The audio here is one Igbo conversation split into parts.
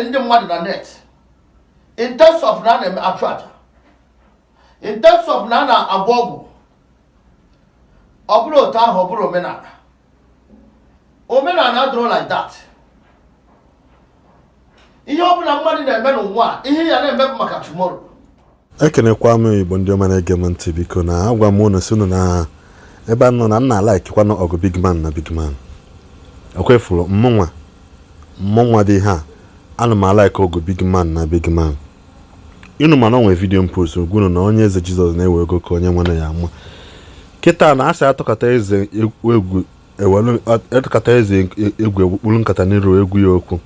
ndị mmadụ na net in terms of na a na-eme achụ aja, in terms of na a na-agwọ ọgwụ. Ọ bụrọ otu ahụ, ọ bụrọ omenala. Omenala adịrọ like that. Ihe ọ bụla mmadụ na-eme n'ụwa a, ihe ya na-eme bụ maka tomorrow. Ekenekwa m Igbo ndị ọma na-ege m ntị. Biko, na agwa m unu si unu na ebe a nọ na nna laikikwanụ ọgụ big man na big man. Ekwefuru mmụnwa mmụnwa dị ihe a, ana m alaiki ọgụ big man na big man. Unu mana onwe video m post gwunu na onye eze Jizọs na-ewe ego ka onye nwere ya ama kịta na asị atụkata eze egwu ewelu atụkata eze egwu egwukpuru nkata n'iru egwu ya okwu.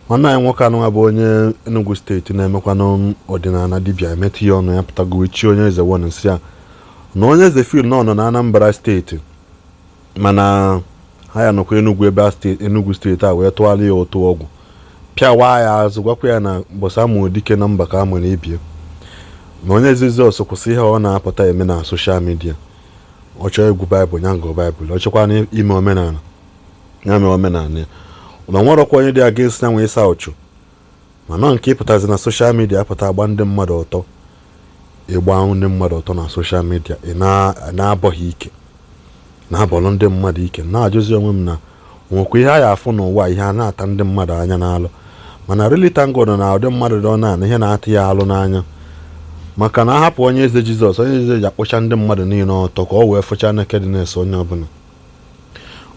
Nwanne anyị nwoke anụnwa bụ onye Enugu Steeti na-emekwanụ ọdịnala dibịa emetụ ya ọnụ ya pụtago chi onye eze won nsị ya na onye eze fil nọ na Anambra Steeti, mana ha ya nọkwa Enugu ebe a steeti Enugu Steeti a wee tụgharị ya ụtụ ọgwụ pịawa ya azụ, gwakwa ya na mbọsị amụrụ dike na mba ka a mụrụ ibie, na onye eze Jizọs kwụsị ihe ọ na-apụta eme na social media. Ọ chọọ egwu Baịbụl, ya gụọ Baịbụl. Ọ chọkwa ime omenala, ya mee omenala ya. Na nwerọkwa onye dị against ya nwee ịsa ụchụ, mana nke ịpụtazi na social media apụta agba ndị mmadụ ọtọ, ịgba ndị mmadụ ọtọ na social media, ị na-abọghị ike na-abọrọ ndị mmadụ ike, na-ajụzi onwe m na nwekwa ihe a ya afụ n'ụwa, ihe a na-ata ndị mmadụ anya n'alụ. Mana really, thank God na ụdị mmadụ dị na ihe na-ata ya alụ n'anya, maka na ahapụ onye eze Jizọs, onye eze ji akpụcha ndị mmadụ niile ọtọ ka ọ wee fụcha nakedness onye ọbụla.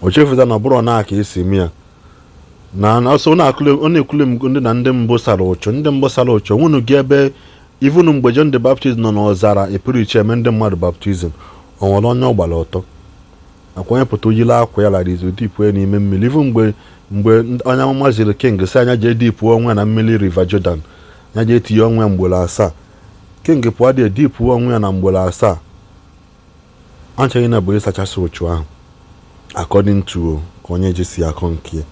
O chefuta na ọ bụrụ na ka esi eme ya na ọsọ ọ na-ekwule m ndị na ndị mbụ sara ụchụ, ndị mbụ sara ụchụ onwenu gị ebe. Even mgbe John the Baptist nọ n'ọzara epirichi eme ndị mmadụ baptism, o nwere onye ọ gbara ọtọ akwa onye pụta oyile akwa ya lara izu dipụ ya n'ime mmiri. Even mgbe onye amụma ziri king si anya jee dipụ onwe na mmiri River Jordan, ya jee tinye onwe ya mgboro 7, king pụọ dị edipụ onwe ya na mgboro 7 anchaghị na bụ ịsachasị ụchụ ahụ, according to ka onye ji si akọ nke ya.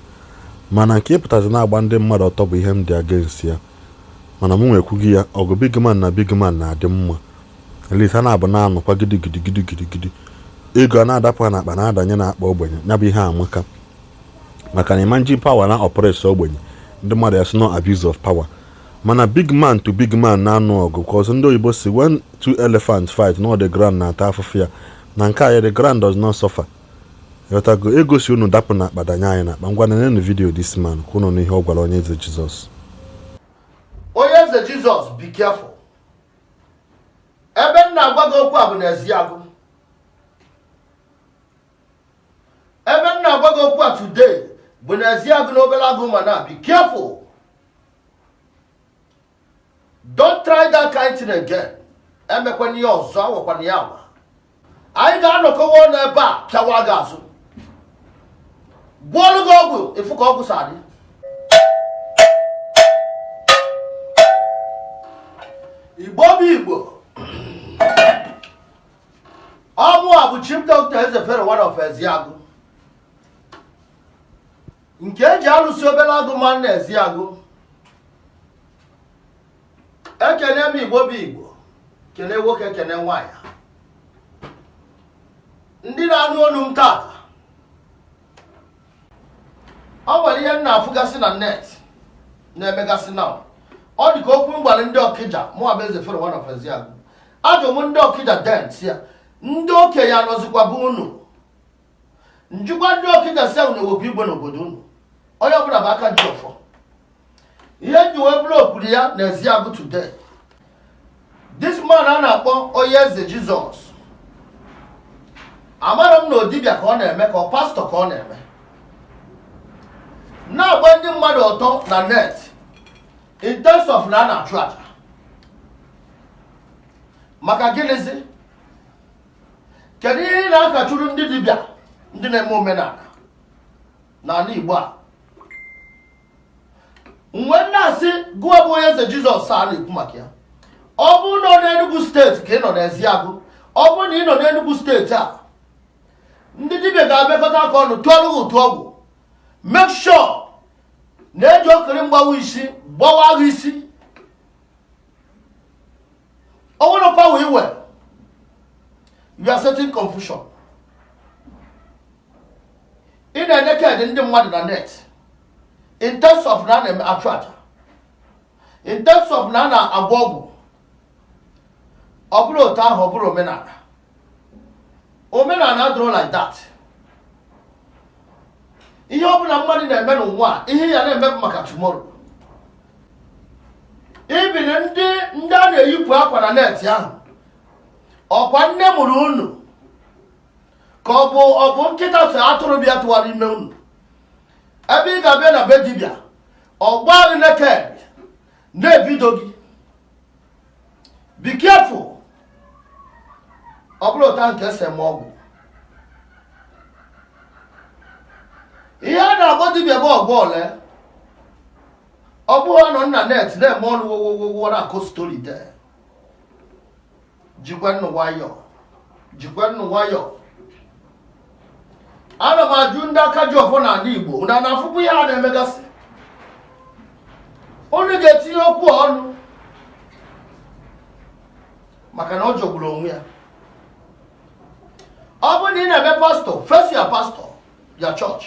Mana nke ịpụtazi na-agba ndị mmadụ ọtọ bụ ihe m dị against ya. Mana m nwekwughị ya, ọgụ big man na big man na-adị mma. At least ha na-abụ na-anọkwa gidi gidi gidi gidi gidi, ego a na-adapụ ha n'akpa na-adanye n'akpa ogbenye. Ya bụ ihe amaka, maka na ịma nji power na oppress ogbenye, ndị mmadụ ya sị no abuse of power. Mana big man to big man na-anụ ọgụ, cause ndị oyibo si when two elephants fight, no the ground na-ata afụfụ ya. Na nke a ya, the ground does not suffer. Ghọtago? Ego si unu dapụ n'akpa danye anyị n'akpa. Ngwa, nenenu video this man ka unu nụ ihe ọ gwara onye eze Jizọs. Onye eze Jizọs, be careful. Ebe m na-agwa gị okwu a bụ n'Eziagụ. Ebe m na-agwa gị okwu a today bụ n'Eziagụ na obere agụ. Mana be careful, don't try that kind thing again. Emekwana ihe ọzọ, awakwana ya awa. Anyị ga-anọkọwa ọnụ ebe a pịawa gị azụ, gwọọrụ gị ọgwụ ịfụ ka ọgwụ si adị. Igbo bụ Igbo, ọ mụ a bụ Chief Doctor Eze Fero one of Eziagụ, nke eji alụsị obere agụ ma na Eziagụ. Ekene m Igbo bụ Igbo, kene nwoke, kene nwaanyị, ndị na-anụ olu m tata. Ọ nwere ihe m na-afụgasị na net na-emegasị na ọ dị ka okwu m gwara ndị Ọkịja. Mụ bụ Eze Fero one of Eziagụ, ajụ m ndị Ọkịja then sị ya, ndị okenye anọzikwa bụ unu? Njikwa ndị Ọkịja si unu ewepụ igwe n'obodo unu, onye ọbụla bụ aka ji ọfọ. Ihe nji wee bụrụ okwuru ya na Eziagụ today, this man a na-akpọ onye eze Jizọs, amara m na odibịa ka ọ na-eme, ka ọ pastọ ka ọ na-eme, na-agba ndị mmadụ ọtọ na net in terms of na a na-achụ aja. Maka gịnịzi? Kedu ihe ị na-akachuru ndị dibịa, ndị na-eme omenala n'ala Igbo a? Mgbe na-asị gụwa bụ onye eze Jizọs a na-ekwu maka ya, ọ bụrụ na ọ n'Enugu Steeti ka ị nọ n'Eziagụ, ọ bụrụ na ị nọ n'Enugu Steeti a, ndị dibịa ga-abịakọta aka ọnụ tụọrọ gị ụtụ ọgwụ, make sure na eji okiri mgbawa isi gbawa gị isi. O nwere power iwe, you are setting confusion. Ị na-enye ked ndị mmadụ na net. In terms of na a na-eme achụ aja, in terms of na a na-agwọ ọgwụ, ọ bụrụ otu ahụ, ọ bụrụ omenala. Omenala adịrọ like that. Ihe ọ bụla mmadụ na-eme n'ụwa a, ihe ya na-eme bụ maka tomorrow. Ibiri ndị a na-eyipụ akwa na net ahụ, ọkwa nne mụrụ unu ka ọ bụ nkịta so atụrụ bịa tụwara ime unu. Ebe ị ga-abịa na be dibịa, ọ gbaa gị naked na-ebido gị. Be careful. Ọ bụrụ otu ahụ ka esi eme ọgwụ. Ihe a na-agwọ dibịa bụ ọgwụ ole ọ bụghị nọ na net na-eme ọnụ wowowowo na-akọ story de. Jikwa nnụ nwayọọ, jikwa nnụ nwayọọ. Ana m ajụ ndị aka ji ọfọ n'ala Igbo, unu na-afụkwa ihe a na-emegasị? Unu ga-etinye okwu ọnụ maka na ọ jọgburu onwe ya. Ọ bụrụ na ị na-eme pastọ, face your pastor, your church.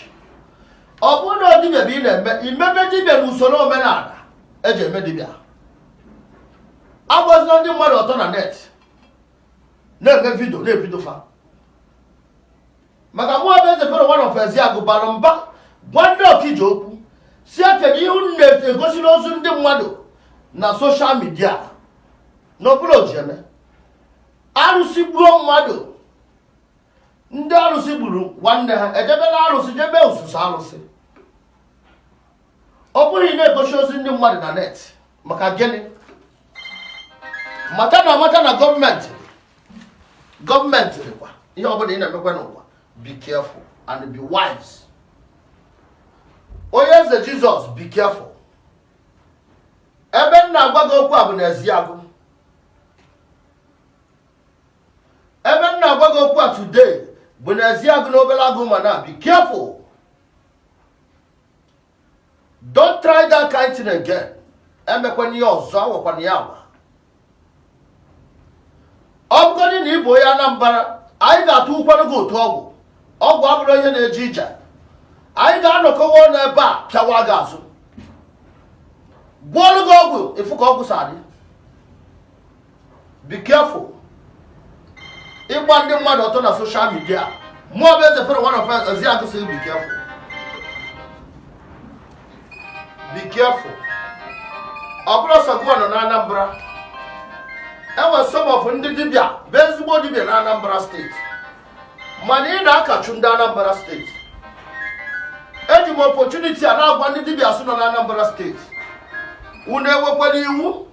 Ọ bụrụ na dibịa bụ ị na-eme, imebe dibịa n'usoro omenala eji eme dibịa. Agbazila ndị mmadụ ọtọ na net na-eme video na-ebido fa. Maka mụ bụ Eze Fero one of Eziagụ bara mba gwa ndị Ọkija okwu si kedu ihe unu na-egosi n'ozu ndị mmadụ na social media n'okpuru ojieme. Arụsị gbuo mmadụ, ndị arụsị gburu nwanne ha, ejebela arụsị jebe osusu arụsị. Ọ bụghị na-egosi ozi ndị mmadụ na net maka gịnị? Mata na amata na gọọmenti dịkwa. Ihe ọbụla ị na-emekwa n'ụwa, be careful and be wise. Onye eze Jizọs, be careful. Ebe m na-agwa gị okwu a bụ n'Eziagụ. Ebe m na-agwa gị okwu a today bụ n'Eziagụ na obere agụ. Mana be careful, don't try that kind thing again. Emekwana ihe ọzọ, awakwana ya awa. Ọ bụgodị na ị bụ onye Anambra, anyị ga-atụ ụkwara gị otu ọgwụ. Ọgwụ abụrụ onye na-eje ije. Anyị ga-anọkọwa ọnụ ebe a pịawa gị azụ, gwọọrụ gị ọgwụ, ịfụ ka ọgwụ si adị. Be careful ịgba ndị mmadụ ọtọ na social media. Mụọ bụ Eze Fero one of Eziagụ sị be careful, be careful. Ọ bụrụ sọ gị nọ na Anambra, enwe some of ndị dibịa bụ ezigbo dibịa na Anambra steeti, mana ị na-akachu ndị Anambra steeti. Eji m opportunity a na-agwa ndị dibịa sị nọ na Anambra steeti, unu ewekwara iwu,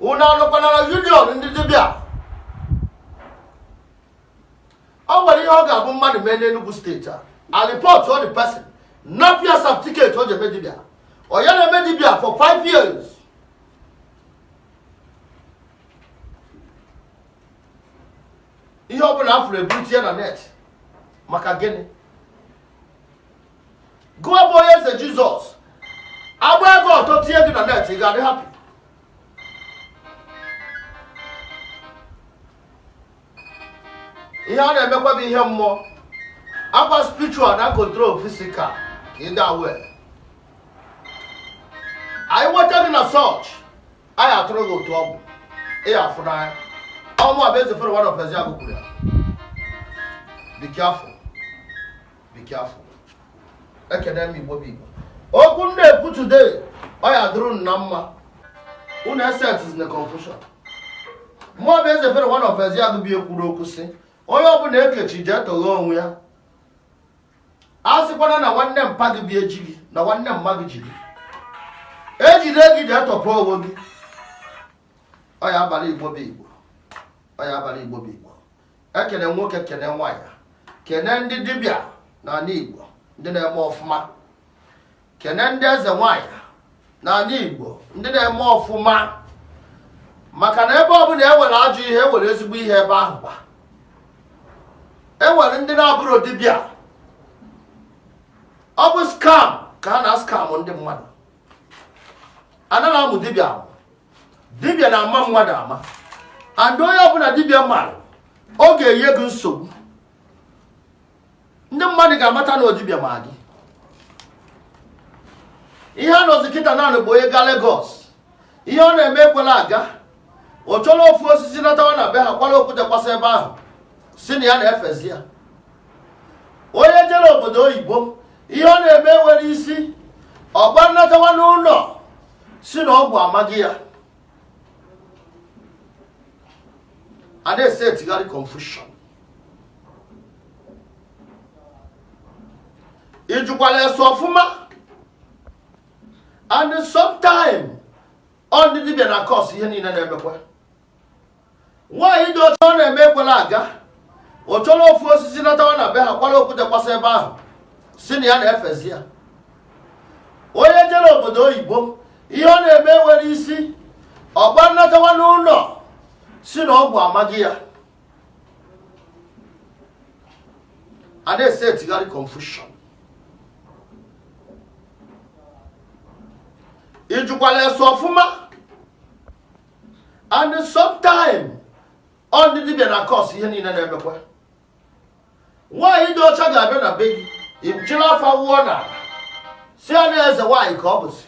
unu anọkwana na union ndị dibịa. Ọ nwere ihe ọ ga-abụ mmadụ mee n'Enugu steeti a, a report all the person, napụ ya certificate o ji eme dibịa. Ọ ya na-eme dibịa for 5 years. Ihe ọ bụla afụrụ eburu tinye na net maka gịnị? Gụwa bụ onye eze Jizọs, agba ego ọtọ tinye gị na net, ị ga-adị happy? Ihe a na-emekwa bụ ihe mmụọ akwa spiritual na control physical. Ka ị dị aware, anyị nweta gị na search, anyị atụrụ gị otu ọgwụ ị afụ n'anya. Ọmụ a bụ Eze Fero one of Eziagụ kwuru ya. Be careful, be careful. Ekene m Igbo bụ Igbo. Okwu m na-ekwu today, ọ ya dụrụ unu na mma. Unu eset is na confusion. Mụọ bụ Eze Fero one of Eziagụ bi ekwuru okwu sị onye ọbụla ekechi jee tọghee onwe ya. A sịkwana na nwanne mpa gị bi eji gị na nwanne mma gị ji gị, ejide gị jee tọpụ onwe gị. Ọ ya abalị Igbo bụ Igbo, ọ ya abalị Igbo bụ Igbo. Ekene nwoke, kene nwaanyị, kene ndị dibịa n'ala Igbo ndị na-eme ọfụma, kene ndị eze nwaanyị n'ala Igbo ndị na-eme ọfụma, maka na ebe ọbụla e nwere ajọ ihe, e nwere ezigbo ihe ebe ahụ kwa. E nwere ndị na-abụrụ dibịa, ọ bụ scam ka ha na-scam ndị mmadụ. Anaghị amụ dibịa amụ. Dibịa na-ama mmadụ ama, and onye ọbụla dibịa mara, ọ ga-enye gị nsogbu. Ndị mmadụ ga-amata na ọ dibịa ma gị. Ihe a nọzi kịta naanị bụ onye gaa Lagos, ihe ọ na-eme ekwela aga, ọ chọrọ ofu osisi natawa na be ha, kwara okwute kwasa ebe ahụ, si na ya na-efezi ya. Onye jere obodo oyibo, ihe ọ na-eme nwere isi, ọgba nnatawa n'ụlọ, si na ọgwụ amaghị ya. A na-ese etigharị confusion. Ị jụkwala ese ọfụma. And sometime ọ ndị dibịa na-acause ihe niile na-emekwa. Nwaanyị dị ọcha, ọ na-eme ekwela aga, ọ chọrọ ofu osisi natawa na be ha, kwara okwute kwasa ebe ahụ, si na ya na-efezi ya. Onye jere obodo oyibo, ihe ọ na-eme nwere isi, ọgba nnatawa n'ụlọ, si na ọgwụ amaghị ya. A na-ese etigharị confusion. Ị jụkwala ese ọfụma. And sometime ọ ndị dibịa na-acause ihe niile na-emekwa. Nwaanyị dị ọcha ga-abịa na be gị, jiri afa wụọ n'ala, si ya na eze nwaanyị ka ọ bụzi.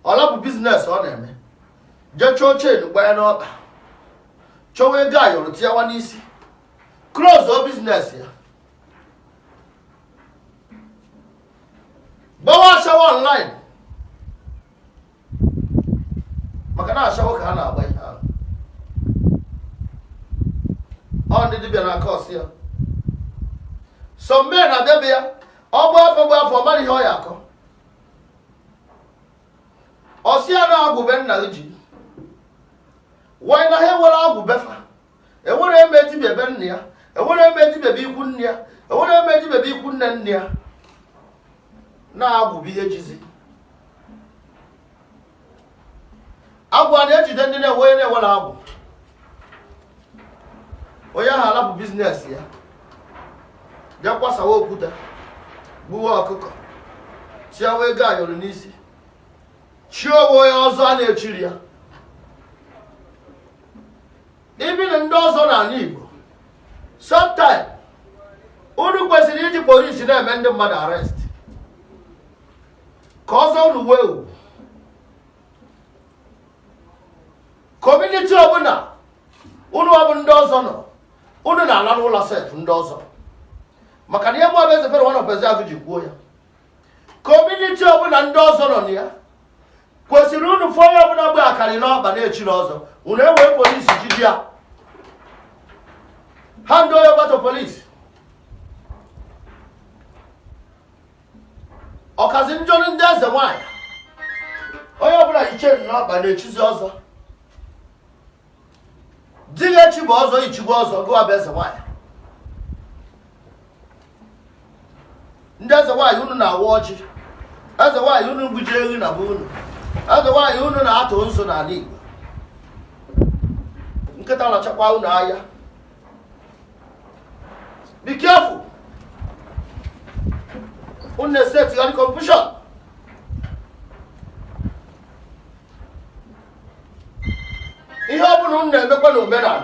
Ọ lapụ business ọ na-eme, jee chọọ chain gbanye n'ọkpa, chọwa ego ayọrọ tiyawa n'isi, close o business ya, gbawa ashawo online, maka na ashawo ka ha na-agba ihe ahụ. Ọ ndị dibịa na-acause ya. Some men na-abịa ya, ọ gba afọ gba afọ, ọ mara ihe ọ ya akọ. Ọ sị ya na agwụ be nna gị ji wanyị na ha enwere agwụ befa, enwere eme dibịa be nna ya, enwere eme dibịa be ikwu nne ya, enwere eme dibịa be ikwu nne nne ya. Na-agwụ bụ ihe jizi agwụ a na-ejide ndị na-enwe. Onye na-enwere agwụ, onye ahụ alapụ business ya, jee kwasawa okwute, gbuwe ọkụkọ, tiawa ego ayọrọ n'isi, chie onwe onye ọzọ a na-echiri ya. Ibiri ndị ọzọ n'ala Igbo, sometime unu kwesịrị iji polisi na-eme ndị mmadụ arrest ka ọzọ unu wee ugwu. Community ọbụla unu ọ bụ ndị ọzọ nọ, unu na-ala n'ụlọ sef ndị ọzọ, maka na ihe mụ bụ Eze Fero one of Ezeagụ ji kwuo ya, community ọbụla ndị ọzọ nọ na ya kwesịrị unu fụ onye ọbụla gbe akarị n'ọkpa na-echiri ọzọ, unu ewee polisi jiji ya, hand onye over to polisi. Ọkazi njọrọ ndị eze nwaanyị, onye ọbụla yi chain n'ọkpa na-echizi ọzọ, di gị echi bụ ọzọ, ichigbo ọzọ, gụwa bụ eze nwaanyị. Ndị eze nwaanyị, unu na-awa ọjị. Eze nwaanyị, unu gbujiri ehi na be unu. Eze nwaanyị, unu na-atụ nzu n'ala Igbo. Nkịta lachakwa unu anya. Be careful, unu na-esetigharị confusion. Ihe ọ bụla unu na-emekwa na omenala,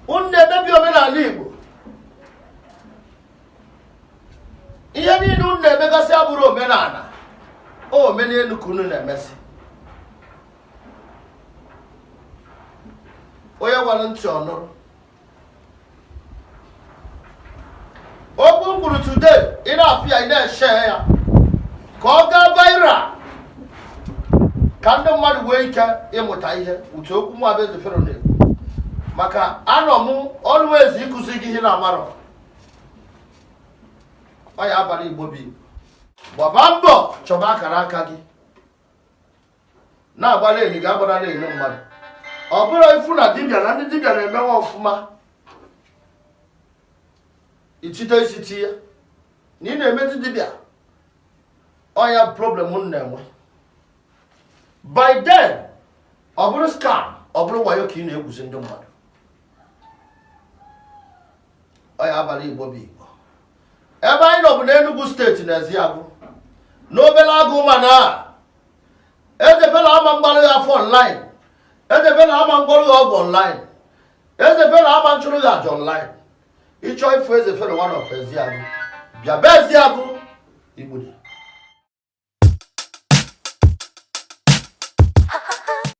unu na-emebi omenala Igbo. Ihe niile unu na-emegasị abụrụ omenala, omenelu ka unu na-emesi. Onye nwere ntị ọ nụrụ okwu m kwuru today. Ị na-afụ ya, ị na-eshare ya ka ọ gaa viral, ka ndị mmadụ nwee ike ịmụta ihe uche okwu mụ bụ Eze Fero na-ekwu, maka anọ m always ịkụzi gị ihe na-amarọ. Ọ ya abalị Igbo bụ Igbo, gbaba mbọ chọba akara aka gị, na-agbara enyi gị, agbara enyi mmadụ. Ọ bụrụ ifu na dibịa na ndị dibịa na-emewe ọfụma, ichite isi ti ya na ị na-emezi dibịa, ọ ya problem m na-enwe. By then ọ bụrụ scam, ọ bụrụ wayo ka ị na-egwuzi ndị mmadụ. Ọ ya abalị Igbo bụ Igbo, ebe anyị nọ bụ n'Enugu Steeti, na Eziagụ, n'obere agụ. Mana Eze Fero ama mgbarụ ya afọ online, Eze Fero ama mgbarụ ya ọgwụ online, Eze Fero ama nchụrụ ya aja online. Ịchọ ịfụ Eze Fero one of Eziagụ, bịa be Eziagụ. Igbudu.